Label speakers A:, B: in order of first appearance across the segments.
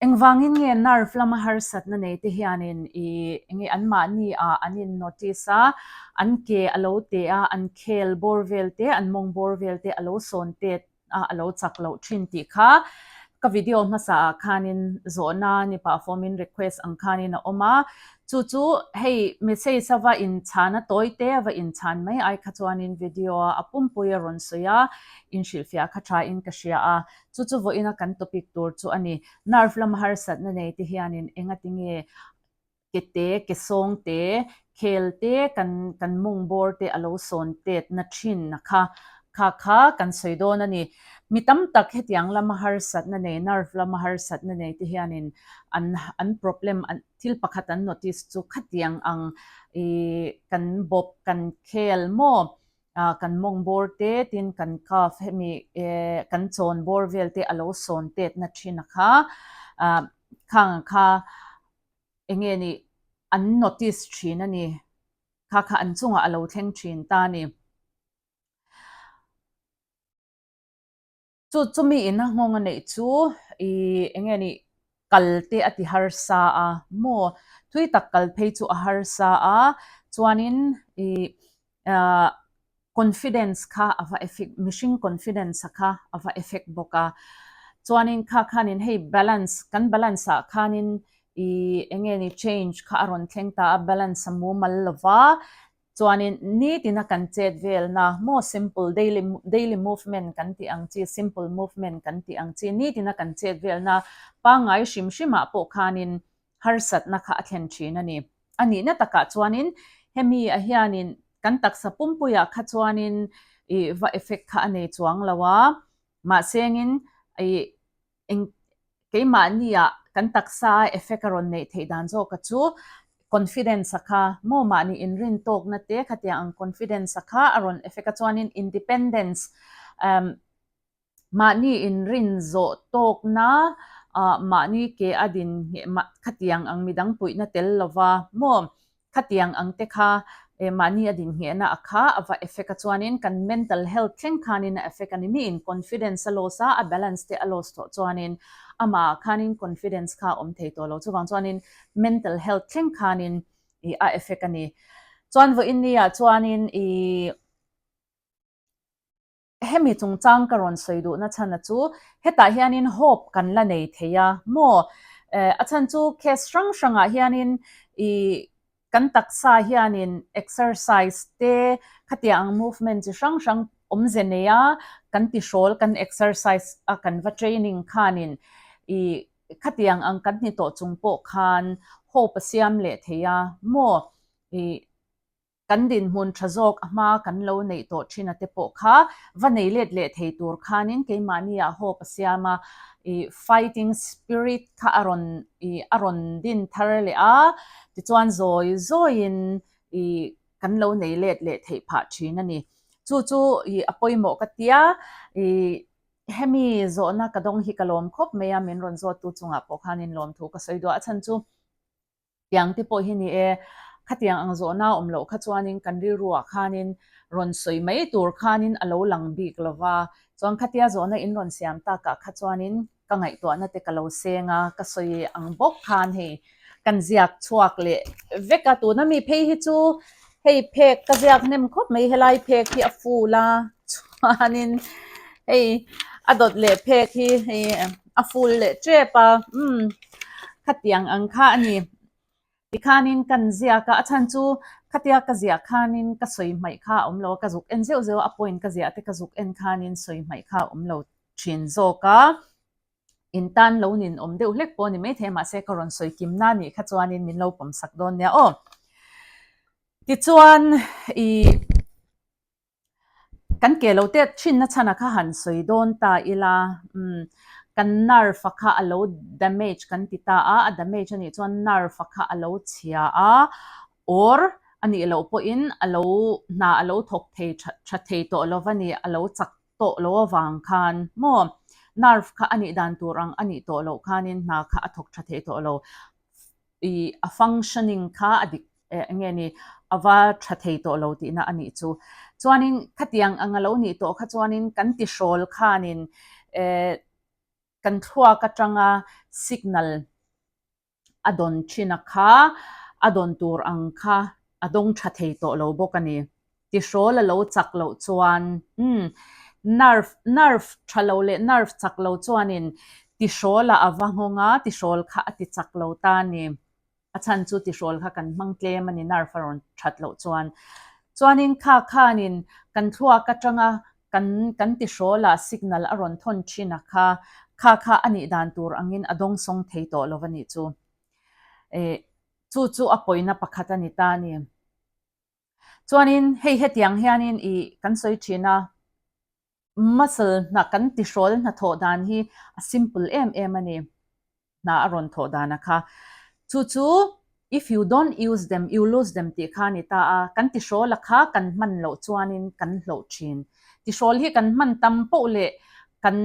A: Engvangin nge nerve lama harsatna nei te hianin i enge anmahni ah an in notice a, an ke a lo te a, an khel bawr vel te, an mawng bawr vel te a lo sawn tet a, a lo chak loh thin tih kha ka video hmasa ah khanin zawhna ni pah fawmin request ang khanin a awm a, chu chu hei message a va inchhan a tawi te a va inchhan mai ai kha chuanin video a a pumpui a rawn sawi a, inhrilhfiah kha tha in ka hria a. Chu chu vawiina kan topic tur chu a ni. Nerve lama harsatna nei te hianin engati nge ke te, ke sawng te, khel te, kan kan mawng bawr te a lo sawn tet na thin a kha kha kha kan sawi dawn a ni. Mi tam tak hetiang lama harsatna nei, nerve lama harsatna nei te hianin an an problem an thil pakhat an notice chu khatiang ang ih kan bawp, kan khel maw Ah kan mawng bawr te tin kan calf hemi eh kan chawn bawr vel te a lo sawn tet na thin a kha ah khang ang kha eng nge ni an notice thin a ni kha kha an chungah a lo thleng thin ta a ni. Chu chumi in a nghawng a neih chu ih eng nge ni kal te a ti harsa a maw thui tak kal phei chu a harsa a chuanin ih ah confidence kha a va effect mihring confidence a kha a va effect bawk a chuanin kha khanin hei balance kan balance ah khanin ih eng nge ni change kha a rawn thleng ta a balance a mumal lova Chuanin nitina kan chet velna maw simple daily daily movement kan tih ang chi simple movement kan tih ang chi nitina kan chet velna pangngai hrim hrimah pawh khanin harsatna kha a thlen thin a ni. A nihna takah chuanin hemi a hianin kan taksa pumpuiah kha chuanin ih va effect kha a nei chuang lo a, mahsengin ih Eng keimahnia kan taksa a effect a rawn neih theih dan zawk a chu confidence a kha maw mahni inrin tawkna te khatiang ang confidence a kha a rawn effect a chuanin independence umm mahni inrin zawh tawkna ah mahni ke a din ngheh mah khatiang ang midang puihna tel lova maw Khatiang ang te kha eh mahni a dinghehna a kha a va effect a chuanin kan mental health thleng khanin a effect a ni. Miin confidence a loss a, a balance te a loss tawh chuanin amah ah khanin confidence kha a awm thei tawh lo. Chuvang chuanin mental health thleng khanin ih a effect a ni. Chuan vawiin ni ah chuanin ih. Hemi chungchang ka rawn sawi duhna chhan a chu hetah hianin hope kan la nei thei a maw? Eh a chhan chu case hrang hrangah hianin ih kan taksa hianin exercise te khatiang ang movement chi hrang hrang awmze nei a kan ti hrawl kan exercise a kan va training khanin ih khatiang ang kan ni tawh chung pawh khan hope a siam leh thei a maw? Ih. Kan dinhmun tha zawk a hma kan lo neih tawh thin a te pawh kha va nei let leh thei tur khanin keimahni ah hope a siam a, ih fighting spirit kha a rawn ih a rawn din thar leh a, tichuan zawi zawiin ih kan lo nei let leh theih phah thin a ni. Chu chu ih a pawimawh ka tia, ih hemi zawhna ka dawng hi ka lawm khawp mai a, min rawn zawttu chungah pawh khanin lawmthu ka sawi duah a chhan chu. Tiang te pawh hi ni e, khatiang ang zawhna awm loh kha chuanin kan rilruah khanin rawn sawi mai tur khanin a lo lang bik lo va, chuan khatia zawhna in rawn siam takah kha chuanin ka ngaihtuahna te ka lo seng a, ka sawi ang bawk khan hei kan ziak chhuak leh vek a, tuna mi phei hi chu hei phek ka ziak hnem khawp mai, helai phek hi a full a, chuanin hei a dawt leh phek hi hei a full leh tep a umm khatiang ang kha a ni tikhanin kan ziak a a chhan chu khatia ka ziah khanin ka sawi hmaih kha a awm lo a ka zuk en zeuh zeuh a a point ka ziah te ka zuk en khanin sawi hmaih kha a awm lo thin zawk a in tan lo nin awm deuh hlek pawh a ni maithei a mahse ka rawn sawi kim na nih kha chuanin min lo pawm sak dawn nia aw tichuan ih. Kan ke lo tet thinna chhan a kha han sawi dawn ta ila, umm kan nerve a kha a lo damage kan ti ta a, a damage a nih chuan nerve a kha a lo chhia a, or a nih loh pawhin a lo hna a lo thawk thei tha tha thei tawh lo va ni, a lo chak tawh lo avang khan maw nerve kha a nih dan tur ang a nih tawh loh khanin hna kha a thawk tha thei tawh lo. I a functioning kha a dik eh eng nge ni a va tha thei tawh lo tihna a nih chu. Chuanin khatiang ang a lo nih tawh kha chuanin kan tihrawl khanin eh. kan thluak atanga signal a dawn thin a kha, a dawn tur ang kha a dawng tha thei tawh lo bawk a ni. Tihrawl a lo chak loh chuan umm nerve nerve tha lo leh nerve chak lo chuanin tihrawl ah a va nghawng a, tihrawl kha a ti chak lo ta a ni. A chhan chu tihrawl kha kan hmang tlem a ni nerve a rawn that loh chuan. Chuanin kha khanin kan thluak atanga kan kan tihrawl ah signal a rawn thawn thin a kha, kha kha a nih dan tur angin a dawngsawng thei tawh lo a nih chu. Eh chu chu a pawina pakhat a ni ta a ni. Chuanin hei hetiang hianin ih kan sawi thin a, muscle hna kan tihrawl hnathawh dan hi a simple em em a ni, hna a rawn thawh dan a kha. Chu chu if you don't use them, you lose them tih kha a ni ta a, kan tihrawl a kha kan hman loh chuanin kan hloh thin. Tihrawl hi kan hman tam poh leh kan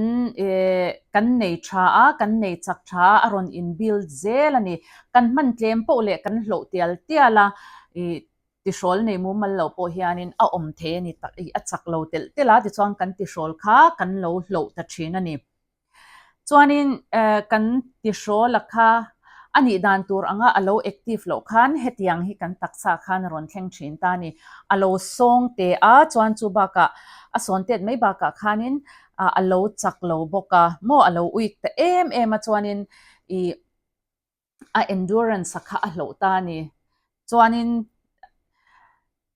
A: eh kan nei tha a, kan nei chak tha a, a rawn in build zel a ni. Kan hman tlem poh leh kan hloh tial tial a, ih tihrawl nei mumal loh pawh hianin a awm thei a ni tak, ih a chak lo telh telh a, tichuan kan tihrawl kha kan lo hloh ta thin a ni. Chuanin kan tihrawl a kha a nih dan tur anga a lo active loh khan hetiang hi kan taksa khan a rawn thleng thin ta a ni. A lo sawng te a, chuan chu bakah a sawn tet mai bakah khanin a lo chak lo bawk a, maw a lo uik ta em em a chuanin ih a endurance a kha a hloh ta a ni. Chuanin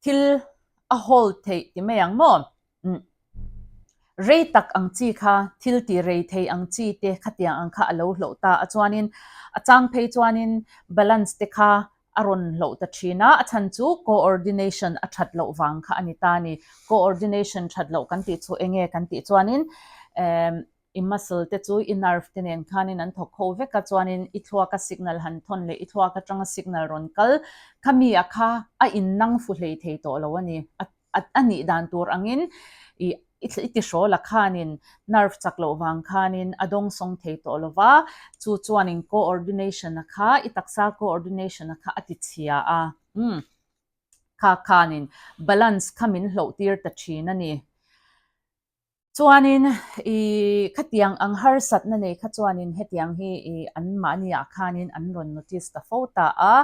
A: thil a hold theih ti mai ang maw? Umm rei tak ang chi kha thil ti rei thei ang chi te khatiang ang kha a lo hloh ta a. Chuanin a chang phei chuanin balance te kha a rawn hloh ta thin a, a chhan chu coordination a that loh vang kha a ni ta a ni. Coordination that loh kan tih chu eng nge kan tih chuanin emm I muscle te chu i nerve te nen khanin an thawk ho vek a, chuanin i thluaka signal han thawn leh i thluak atanga signal rawn kal khami a kha a innang fu hlei thei tawh lo a ni. A a nih dan tur angin i i tihrawl a khanin nerve chak loh vang khanin a dawngsawng thei tawh lo va, chu chuanin coordination a kha i taksa coordination a kha a ti chhia a, umm kha khanin balance kha min hloh tir ta thin a ni. Chuanin i khatiang ang harsatna nei kha chuanin hetiang hi i anmahni ah khanin an rawn notice ta fo ta a,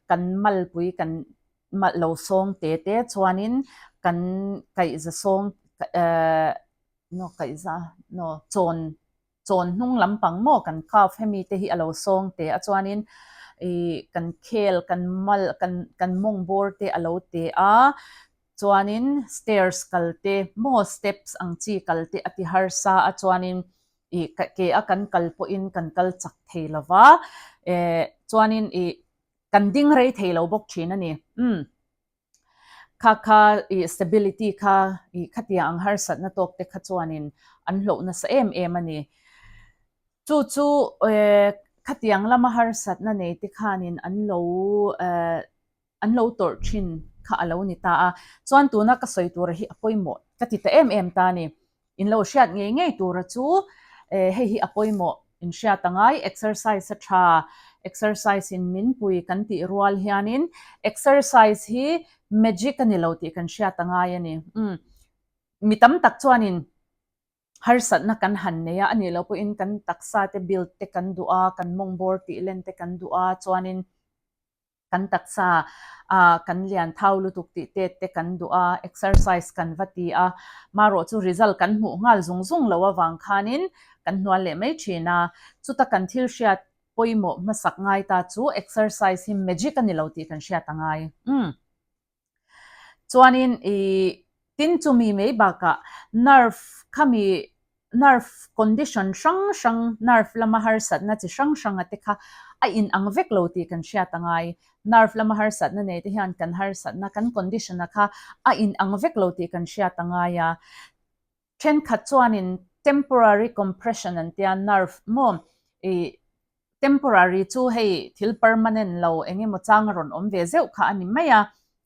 A: kan malpui kan malh lo sawng te te chuanin kan kaihza sawng eh no kaihza no chawn chawn hnung lampang maw kan calf hemi te hi a lo sawng te a chuanin ih kan khel kan mal kan kan mawng bawr te a lo te a chuanin stairs kal te maw steps ang chi kal te a ti harsa a chuanin ih ke a kan kal pawhin kan kal chak thei lo va eh chuanin ih kan ding rei thei lo bawk thin a ni umm. Kha kha ih stability kha ih khatiang ang harsatna tawk te kha chuanin an hloh nasa em em a ni. Chu chu eh khatiang lama harsatna nei te khanin an lo eh an lo tawrh thin kha a lo ni ta a. Chuan tuna ka sawi tura hi a pawimawh ka ti ta em em ta a ni. In lo hriat ngei ngei tura chu eh hei hi a pawimawh in hriat a ngai exercise a tha exercise in min pui kan tih rual hianin exercise hi magic a ni lo tih kan hriat a ngai a ni umm mi tam tak chuanin harsatna kan han nei a a nih loh pawhin kan taksa te build te kan duh a kan mawng bawr tih len te kan duh a chuanin Kan taksa ah kan lian thau lutuk tih tet te kan duh a, exercise kan va ti a, marawh chu result kan hmuh nghal zung zung lo avang khanin kan hnual leh mai thin a. Chuta kan thil hriat pawimawh hmasak ngai ta chu exercise hi magic a ni lo tih kan hriat a ngai. Umm. Chuanin i tin chumi mai bakah nerve khami nerve condition hrang hrang nerve lama harsatna chi hrang hranga te kha a inang vek lo tih kan hriat a ngai. Nerve lama harsatna nei te hian kan harsatna kan condition a kha a inang vek lo tih kan hriat a ngai a. Thenkhat chuanin temporary compression an tia nerve maw i temporary chu hei thil permanent lo eng emaw chang a rawn awm ve zeuh kha a ni mai a,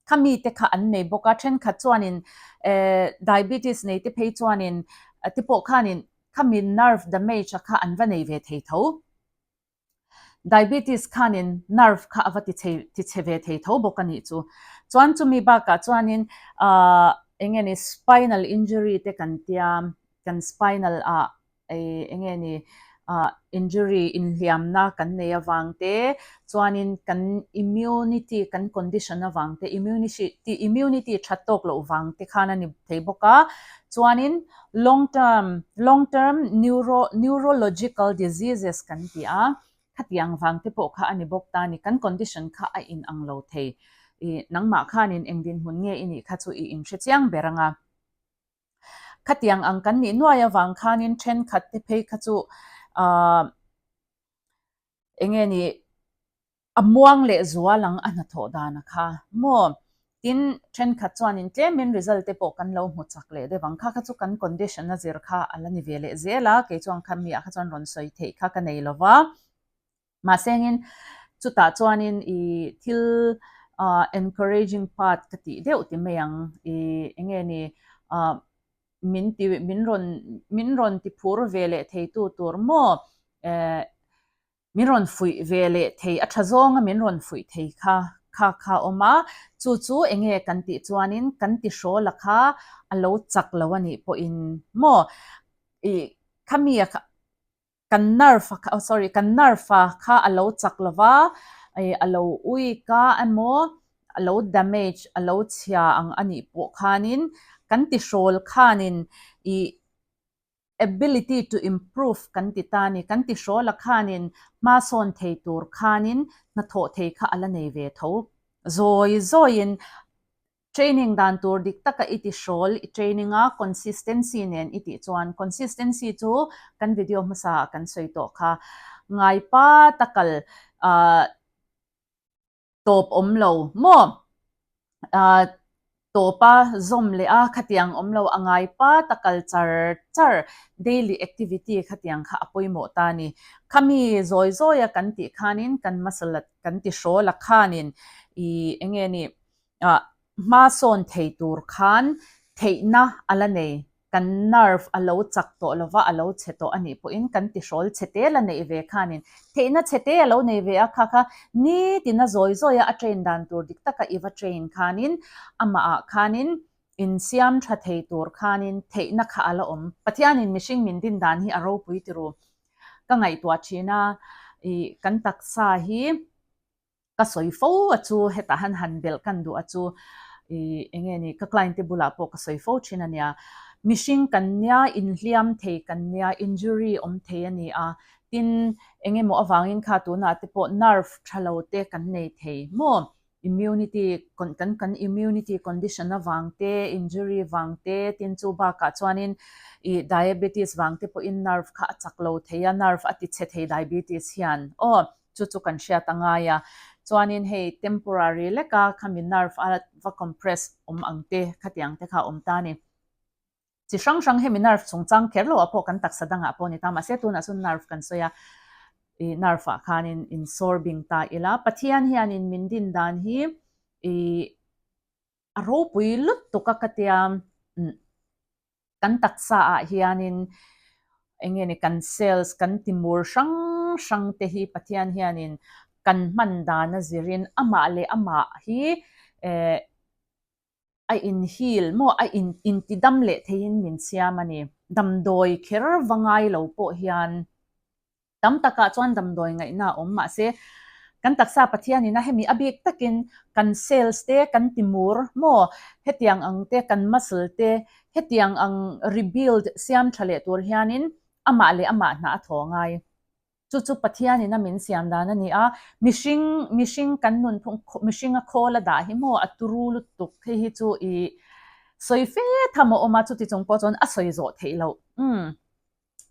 A: khami te kha an nei bawk a, thenkhat chuanin eh diabetes nei te phei chuanin te pawh khanin khami nerve damage a kha an va nei ve thei tho. Diabetes khanin nerve kha a va ti chhe ti chhe ve thei tho bawk a nih chu. Chuan chumi bakah chuanin ahh eng nge ni spinal injury te kan tia kan spinal ah eng nge ni Injury, inhliamna kan nei avang te, chuanin kan immunity, kan condition avang te, immunity that tawk loh vang te khan a ni thei bawk a. Chuanin long term, long term neuro, neurological diseases kan ti a, khatiang vang te pawh kha a ni bawk ta a ni. Kan condition kha a inang lo thei. Ih, nangmah khanin eng dinhmun nge i nih kha chu i inhre chiang ber ang a. Khatiang ang kan nih nuai avang khanin thenkhat te phei kha chu ahh eng nge ni a muang leh zual ang a hnathawh dan a kha maw? Tin, thenkhat chuanin tlemin result te pawh kan lo hmu chak leh deuh ang. Kha kha chu kan condition a zir kha a la ni ve leh zel a, kei chuan kha mi ah kha chuan rawn sawi theih kha ka nei lo va. Mahsengin chutah chuanin i thil encouraging part ka tih deuh ti mai ang i eng nge ni min ti min rawn min rawn ti phur ve leh theitu tur maw min rawn fuih ve leh thei a tha zawnga min rawn fuih thei kha kha kha a awm a chu chu eng nge kan tih chuanin kan ti hrawl a kha a lo chak lo a nih pawhin maw i khami a kha Kan nerve a kha sorry kan nerve a kha a lo chak lo va, ih a lo weak a emaw a lo damage a lo chhia ang a nih pawh khanin kan ti hrawl khanin ih ability to improve kan ti ta a ni. Kan ti hrawl a khanin hma sawn thei tur khanin hnathawh thei kha a la nei ve tho. Zawi zawiin Training dan tur dik taka i ti hrawl, i training a consistency nen i tih chuan consistency chu kan video hmasa ah kan sawi tawh kha. Ngai pa ta kal ah tawp awm lo maw? Ah tawp a zawm leh a khatiang awm lo a ngai pa ta kal char char daily activity khatiang kha a pawimawh ta a ni. Khami zawi zawi a kan tih khanin kan muscle kan ti hrawl a khanin i eng nge ni ah hma sawn thei tur khan theihna a la nei, kan nerve a lo chak tawh lova a lo chhe tawh a nih pawhin kan tihrawl chhe te la neih ve khanin theihna chhe te a lo nei ve a, kha kha nitin a zawi zawi a a train dan tur dik taka i va train khanin amah ah khanin insiam tha thei tur khanin theihna kha a la awm. Pathianin mihring min din dan hi a ropui tiru ka ngaihtuah thin a, ih kan taksa hi Ka sawi fo a chu hetah han han belh kan duh a chu i eng nge ni ka client te bulah pawh ka sawi fo thin a nia. Mihring kan nia, inhliam thei kan nia, injury awm thei a ni a, tin eng emaw avangin kha tunah te pawh nerve tha lo te kan nei thei maw? Immunity kan kan immunity condition avang te, injury vang te, tin chu bakah chuanin i diabetes vang te pawhin nerve kha a chak lo thei a, nerve a ti chhe thei diabetes hian aw. Chu chu kan hriat a ngai a. Chuanin hei temporary leka khami nerve a va compress awm ang te khatiang te kha a awm ta a ni. Chi hrang hrang hemi nerve chungchang kher loh ah pawh kan taksa dangah pawh a ni ta. Mahse tunah chuan nerve kan sawi a, ih nerve ah khanin insawr bing ta ila. Pathian hianin min din dan hi ih a ropui lutuk a ka tia. Kan taksa ah hianin eng nge ni kan cells kan timur hrang hrang te hi Pathian hianin kan hman dan a zirin amah leh amah hi eh a in heal maw a in intidam leh theiin min siam a ni. Damdawi kher va ngai lo pawh hian Tam takah chuan damdawi ngaihna a awm. Mahse, kan taksa Pathianin a hemi a bik takin kan cells te, kan timur maw, hetiang ang te, kan muscle te, hetiang ang rebuild, siam tha leh tur hianin amah leh amah hna a thaw ngai. Chu chu Pathianin a min siam dan a ni a, mihring, mihring kan nunphung, mihringa khawl a dah hi maw a turu lutuk hei hi chu i sawi fe tham a awm a, chuti chung pawh chuan a sawi zawh theih loh. Umm.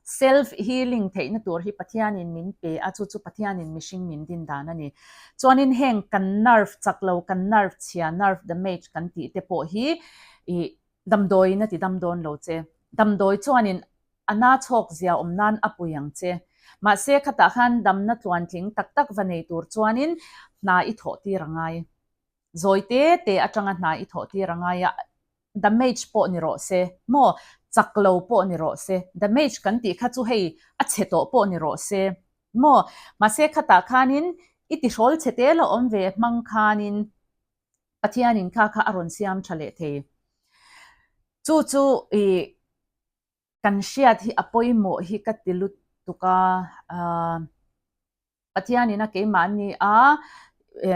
A: Self healing theihna tur hi Pathianin min pe a, chu chu Pathianin mihring min din dan a ni. Chuanin heng kan nerve chak lo, kan nerve chhia, nerve damage kan tih te pawh hi ih damdawiin a ti dam dawn lo che. Damdawi chuanin a na chhawk zia awm nan a pui ang che. Mahse khatah khan damna tluantling tak tak va nei tur chuanin hna i thawh tir a ngai. Zawi te te atanga hna i thawh tir a ngai a, damage pawh ni rawh se maw, chak lo pawh ni rawh se, damage kan tih kha chu hei a chhe tawh pawh ni rawh se maw, mahse khatah khanin i tihrawl chhe te la awm ve hmang khanin Pathianin kha kha a rawn siam tha leh thei. Chu chu i. Kan hriat hi a pawimawh hi ka ti lut lutuk a, ah Pathianin a keimahni a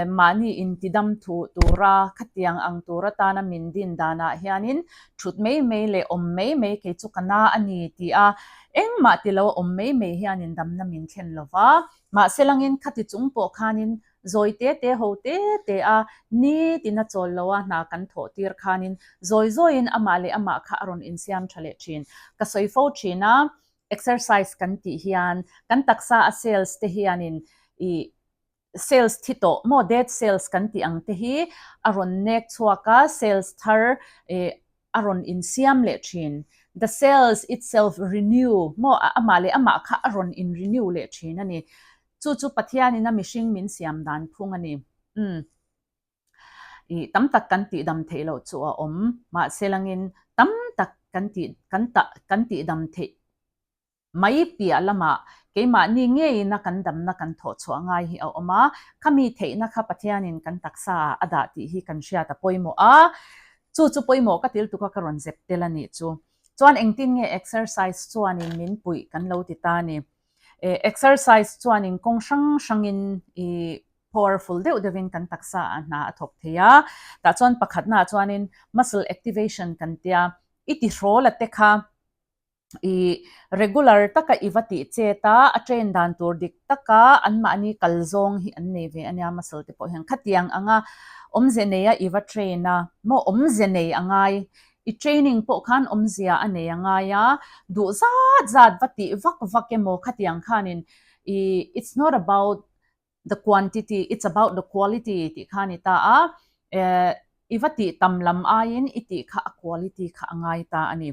A: mahni intidam thu tura khatiang ang tur atana min din danah hianin thut mai mai leh awm mai mai kei chu ka na a ni ti a, engmah ti lo awm mai mai hianin damna min thlen lo va. Mahse langin khati chung pawh khanin zawi te te ho te te a nitin a chawl lo a hna kan thawh tir khanin zawi zawiin amah leh amah kha a rawn insiam tha leh thin. Ka sawi fo thin a, Exercise kan tih hian kan taksa a cells te hianin ih cells thi tawh maw dead cells kan tih ang te hi a rawn nek chhuak a, cells thar ih a rawn insiam leh thin. The cells itself renew maw amah leh amah kha a rawn in renew leh thin a ni. Chu chu Pathianin a mihring min siam dan phung a ni. Umm. Ih tam tak kan tihdam theih loh chu a awm. Mahse langin tam tak kan tih kan tah kan tihdam theih mai piah lamah keimahni ngeina kan damna kan thawh chhuah ngai hi a awm a. Khami theihna kha Pathianin kan taksa ah a dah tih hi kan hriat a pawimawh a. Chu chu pawimawh ka til tuk a ka rawn zep tel a nih chu. Chuan engtin nge exercise chuanin min puih kan lo ti ta ni. Exercise chuanin kawng hrang hrangin ih powerful deuh deuhin kan taksa ah hna a thawk thei a, tah chuan pakhatna ah chuanin muscle activation kan tia, i tihrawl a te kha i regular taka i va tih chet a, a train dan tur dik taka anmahni kal zawng hi an nei ve ania muscle te pawh hian khatiang anga awmze neia i va train a maw awmze nei a ngai, i training pawh khan awmzia a nei a ngai a, duh zat zat va tih vak vak emaw khatiang khanin i it's not about the quantity, it's about the quality tih kha a ni ta a, eh i va tih tam lam aiin i tih kha a quality kha a ngai ta a ni.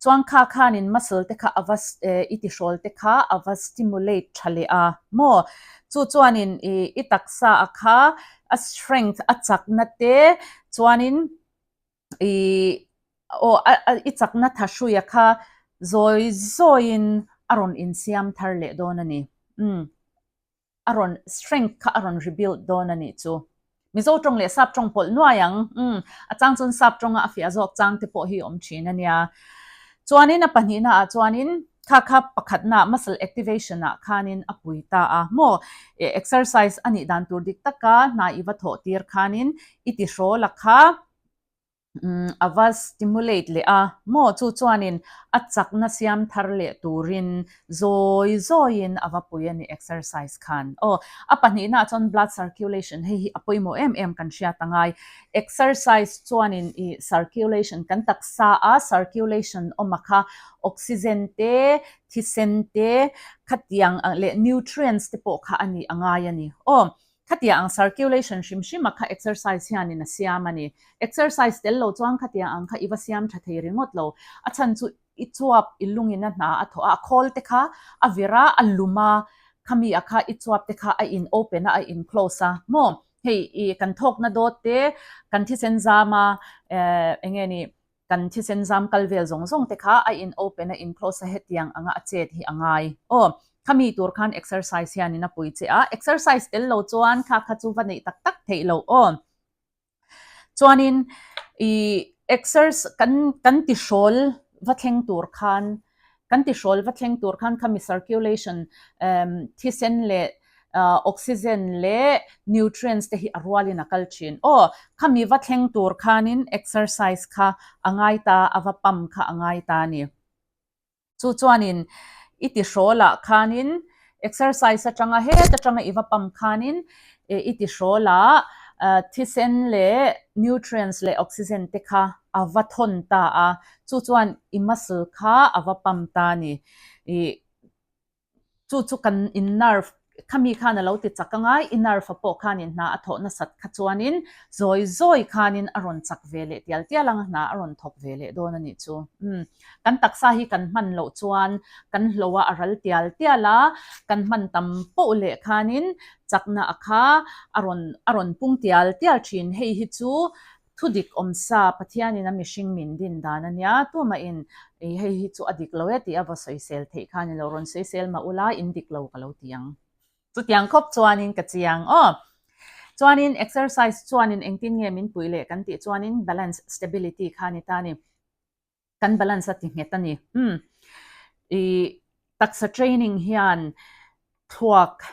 A: Chuan kha khanin muscle te kha a va eh i tihrawl te kha a va stimulate tha leh a maw? Chu chuanin i i taksa a kha a strength a chakna te chuanin i aw i chakna tha hruia kha zawi zawiin a rawn insiam thar leh dawn a ni. Umm. A rawn strength kha a rawn rebuild dawn a nih chu. Mizo tawng leh sap tawng pawlh nuai ang. Umm. A chang chuan sap tawnga a fiah zawk chang te pawh hi awm thin a nia. Chuanin a pahnihna ah chuanin kha kha pakhatna muscle activation ah khanin a pui ta a. Maw exercise a nih dan tur dik taka hna i va thawh tir khanin i tihrawl a kha. A va stimulate leh a maw chu chuanin a chakna siam thar leh turin zawi zawiin a va pui a ni exercise khan. Aw a pahnihna ah chuan blood circulation hei hi a pawimawh em em kan hriat a ngai. Exercise chuanin ih circulation kan taksa a circulation awm a kha oxygen te thisen te khatiang leh nutrients te pawh kha a nih a ngai a ni. Aw Khatia ang circulation hrim hrim a kha exercise hianin a siam a ni. Exercise tel lo chuan khatia ang kha i va siam tha thei ringawt lo. A chhan chu i chuap i lungin a hna a thawh a, a khawl te kha a vir a, a lum a, khami a kha i chuap te kha a in open a, a in close a maw? Hei i kan thawkna dawt te, kan thisen zam a, eh enge ni Kan thisen zam kal vel zawng zawng te kha a in open a in close a hetiang anga a chet hi a ngai. Aw, khami tur khan exercise hianin a pui che a, exercise tel lo chuan kha kha chu va neih tak tak theih loh aw. Chuanin i exerc kan kan tihrawl va thleng tur khan Kan tihrawl va thleng tur khan khami circulation thisen leh oxygen leh nutrients te hi a rualin a kal thin. Aw, khami va thleng tur khanin exercise kha a ngai ta, a va pump kha a ngai ta a ni. Chu chuanin i tihrawlah khanin Exercise atanga het atanga i va pump khanin i ti hrawl a, thisen leh nutrients leh oxygen te kha a va thawn ta a, chu chuan i muscle kha a va pump ta a ni. Ih chu chu kan in nerve khami khan a lo ti chak anga i nerve a pawh khanin hna a thawh nasat kha chuanin zawi zawi khanin a rawn chak ve leh tial tial anga hna a rawn thawk ve leh dawn a nih chu. Umm. Kan taksa hi kan hman loh chuan kan hlo a a ral tial tial a, kan hman tam poh leh khanin chakna a kha a rawn a rawn pung tial tial thin. Hei hi chu thu dik awm sa Pathianin a mihring min din dan a nia, tumahin ih hei hi chu a dik lo e tih a va sawisel theih kha ni lo, rawn sawisel mah ula in dik lo ka lo ti ang. Chutiang khawp chuanin ka chiang aw. Chuanin exercise chuanin engtin nge min puih leh kan tih chuanin balance stability kha ni ta ni. Kan balance a ti nghet a ni. Umm. I. Taksa training hian thluak,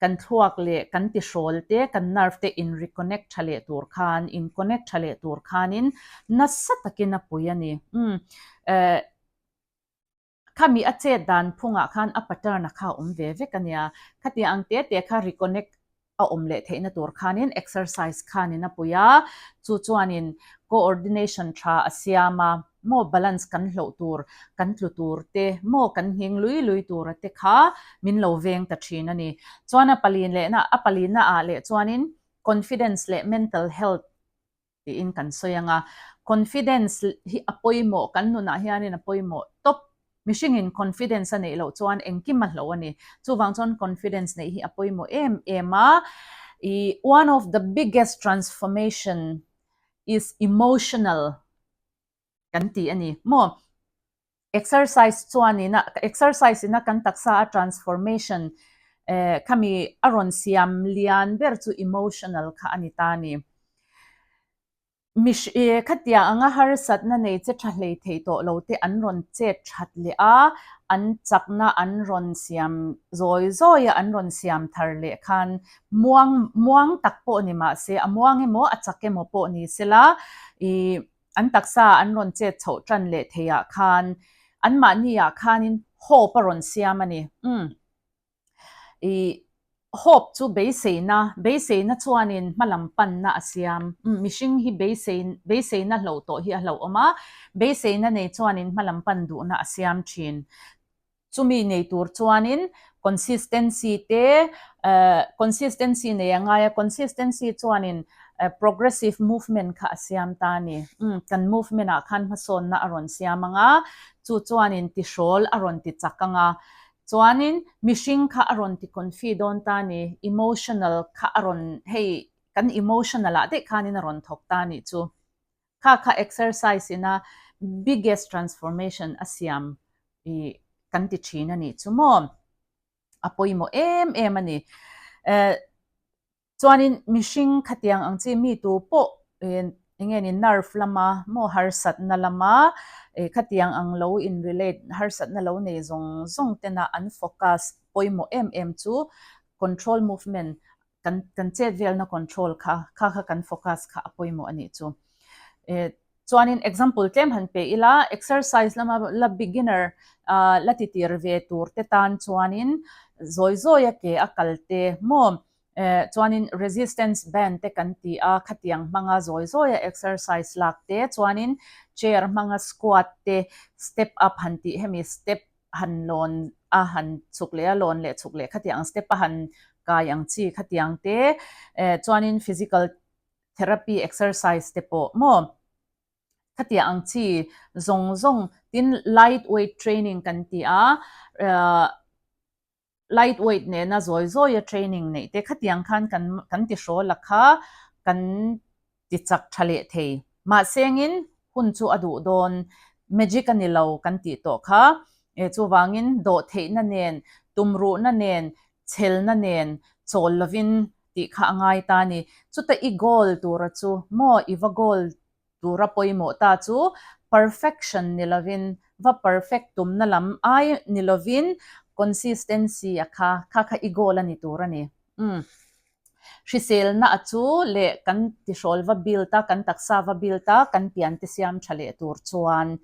A: kan thluak leh kan tihrawl te, kan nerve te in reconnect tha leh tur khan, in connect tha leh tur khanin nasa takin a pui a ni. Umm eh khami a chet dan phungah khan a pattern a kha a awm ve vek a nia. Khatiang ang te te kha reconnect a awm leh theihna tur khanin exercise khanin a pui a, chu chuanin coordination tha a siam a, maw balance kan hloh tur, kan tlu tur te, maw kan nghing lui lui tura te kha min lo veng ta thin a ni. Chuan a palin lehna a palina ah leh chuanin confidence leh mental health tiin kan sawi ang a, confidence hi a pawimawh, kan nunah hianin a pawimawh tawp. Mihringin confidence a neih loh chuan engkim a hlo a ni. Chuvang chuan confidence neih hi a pawimawh em em a, i one of the biggest transformation is emotional kan ti a ni maw? Exercise chuanin a exercise ina kan taksa a transformation eh khami a rawn siam lian ber chu emotional kha a ni ta a ni. Mihr eh khatia anga harsatna nei che tha hlei thei tawh lo te an rawn chet that leh a, an chakna an rawn siam zawi zawi a an rawn siam thar leh khan muang muang tak pawh ni mahse a muang emaw a chak emaw pawh ni sela ih An taksa an rawn chet chhoh tan leh theiah khan anmahniah khanin hope a rawn siam a ni. Umm. I hope chu beiseina, beiseina chuanin hmalam panna a siam. Umm, mihring hi beisei, beiseina hloh tawh hi a hlauhawm a, beiseina nei chuanin hmalam pan duhna a siam thin. Chumi nei tur chuanin consistency te consistency nei a ngai a, consistency chuanin progressive movement kha a siam ta a ni. Umm kan movement ah khan hmasawnna a rawn siam ang a, chu chuanin tihrawl a rawn ti chak ang a, chuanin mihring kha a rawn ti confi dawn ta a ni, emotional kha a rawn hei kan emotional ah daih khanin a rawn thawk ta a nih chu. Kha kha exercise ina biggest transformation a siam i kan ti thin a nih chu maw? A pawimawh em em a ni. Eh, chuanin mihring khatiang ang chi mi tu pawh eng nge ni nerve lama maw harsatna lama eh khatiang ang lo in relate harsatna lo nei zawng zawng tena an focus pawimawh em em chu control movement kan kan chet velna control kha kha kha kan focus kha a pawimawh a nih chu. Eh chuanin example tlem han pe ila exercise lama la beginner ah la ti tir ve tur te tan chuanin zawi zawi a ke a kal te maw eh chuanin resistance band te kan ti a khatiang hmanga zawi zawi a exercise lak te chuanin chair hmanga squat te step up han tih hemi step han lawn a han chhuk leh a lawn leh chhuk leh khatiang ang step a han kai ang chi khatiang te eh chuanin physical therapy exercise te pawh maw khatiang ang chi zawng zawng tin light weight training kan ti a eh light weight nena zawi zawi a training neih te khatiang khan kan kan ti hrawl a kha kan ti chak tha leh thei. Mahsengin hun chu a duh dawn, magic a ni lo kan tih tawh kha. E chuvangin dawhtheihna nen, tumruhna nen, chhelna nen chawl lovin tih kha a ngai ta a ni. Chuta i goal tura chu maw i va goal tura pawimawh ta chu perfection ni lovin, va perfect tumna lam ai ni lovin consistency a kha, kha kha i goal a ni tur a ni. Umm. Hriselna a chu leh kan tihrawl va build a, kan taksa va build a, kan pian te siam tha leh tur chuan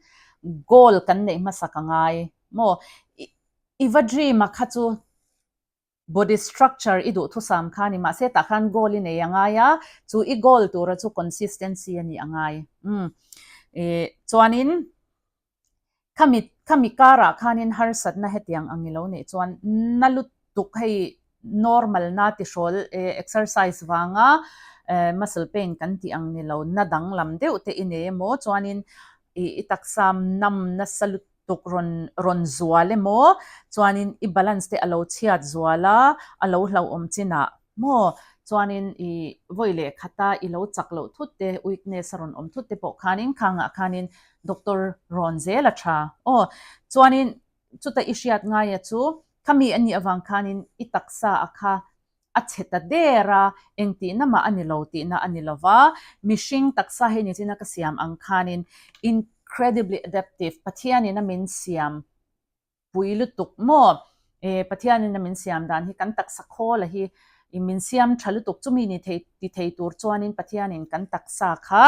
A: goal kan neih hmasak a ngai maw? I va dream a kha chu body structure i duhthusam kha a ni mahse tah khan goal i nei a ngai a, chu i goal tura chu consistency a nih a ngai. Umm. Chuanin Khami khami karah khanin harsatna hetiang ang i lo neih chuan na lutuk hei normal na tihrawl eh exercise vanga eh muscle pain kan tih ang ni lo na danglam deuh te i nei emaw chuanin ih i taksa nam nasa lutuk rawn rawn zual emaw chuanin i balance te a lo chhiat zual a a lo hlauhawm chinah Maw? Chuanin i vawi leh khata i lo chak loh thut te, weakness a rawn awm thut te pawh khanin khangah khanin doctor rawn zel a tha. Aw, chuanin chuta i hriat ngaia chu khami a nih avang khanin i taksa a kha a chhe ta der a, engtihna mah a ni lo tihna a ni lo va, mihring taksa hei ni china ka siam ang khanin incredibly adaptive, Pathianin a min siam. pui lutuk maw? E Pathianin a min siam dan hi kan taksa khawl a hi i min siam tha lutuk chumi ni thei ti thei tur chuanin Pathianin kan taksa kha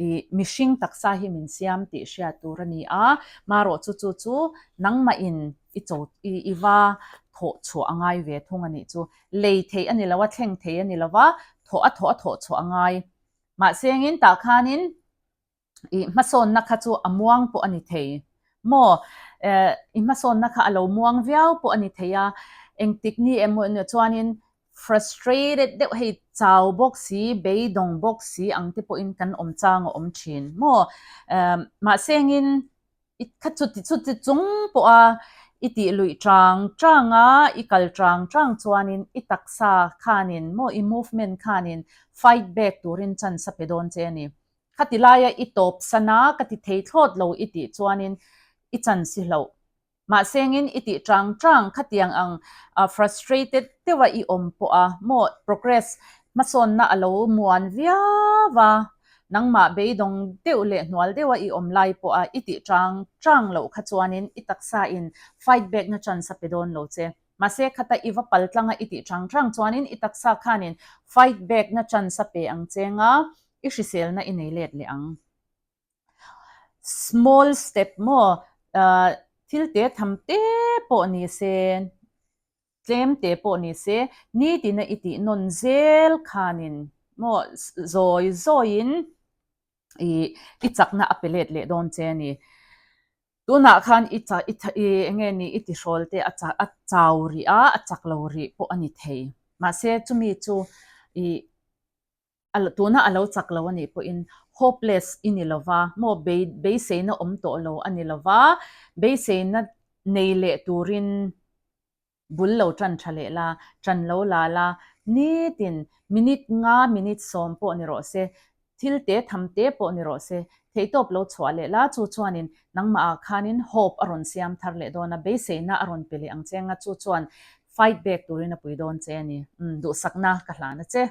A: i mihring taksa hi min siam tih hriat tur a ni a, marawh chu chu chu nangmah in i cho i i va thawh chhuah a ngai ve thung a nih chu. Lei theih a ni lo a, thleng thei a ni lo va, thawh a thawh a thawh chhuah a ngai. Mahse engin tah khanin i hmasawnna kha chu a muang pawh a ni thei maw? Eh, i hmasawnna kha a lo muang viau pawh a ni thei a, engtik ni emaw emaw chuanin frustrated deuh hei chau bawk si, beidawng bawk si ang te pawhin kan awm chang a awm thin maw? Eh, mahse engin I kha chuti chuti chung pawha i tih luih chang chang a, i kal chang chang chuanin i taksa khanin maw i movement khanin fight back turin chance a pe dawn che a ni. Khati laia i tawp san a, ka ti thei thlawt lo i tih chuanin i chance i hlauh. Mahse engin i tih chang chang khatiang ang frustrated deuha i awm pawha maw progress hmasawnna a lo muan viau a. Nangmah beidawng deuh leh hnual deuha i awm lai pawha i tih chang chang loh kha chuanin i taksa in fight back na chance a pe dawn lo che. Mahse khata i va pal tlanga i tih chang chang chuanin i taksa khanin fight back na chance a pe ang che nga i hriselna i nei let leh ang. Small step maw thil te tham te pawh ni se. Tlem te pawh ni se, nitina i tih nawn zel khanin maw zawi zawiin i i chakna a pe let leh dawn che a ni. Tunah khan i cha i i enge ni i tihrawl te a cha a chau rih a, a chak lo rih pawh a ni thei. Mahse chumi chu i A tuna a lo chak lo a nih pawhin hopeless i ni lo va, maw beiseina awm tawh lo a ni lo va, beiseina nei leh turin bul lo tan tha leh la, tan lo la la, nitin minute nga minute sawm pawh ni rawh se, thil te tham te pawh ni rawh se, theihtawp lo chhuah leh la, chu chuanin nangmah ah khanin hope a rawn siam thar leh dawn a, beiseina a rawn pe leh ang che anga chu chuan fight back turin a pui dawn che a ni. Duhsakna ka hlan a che.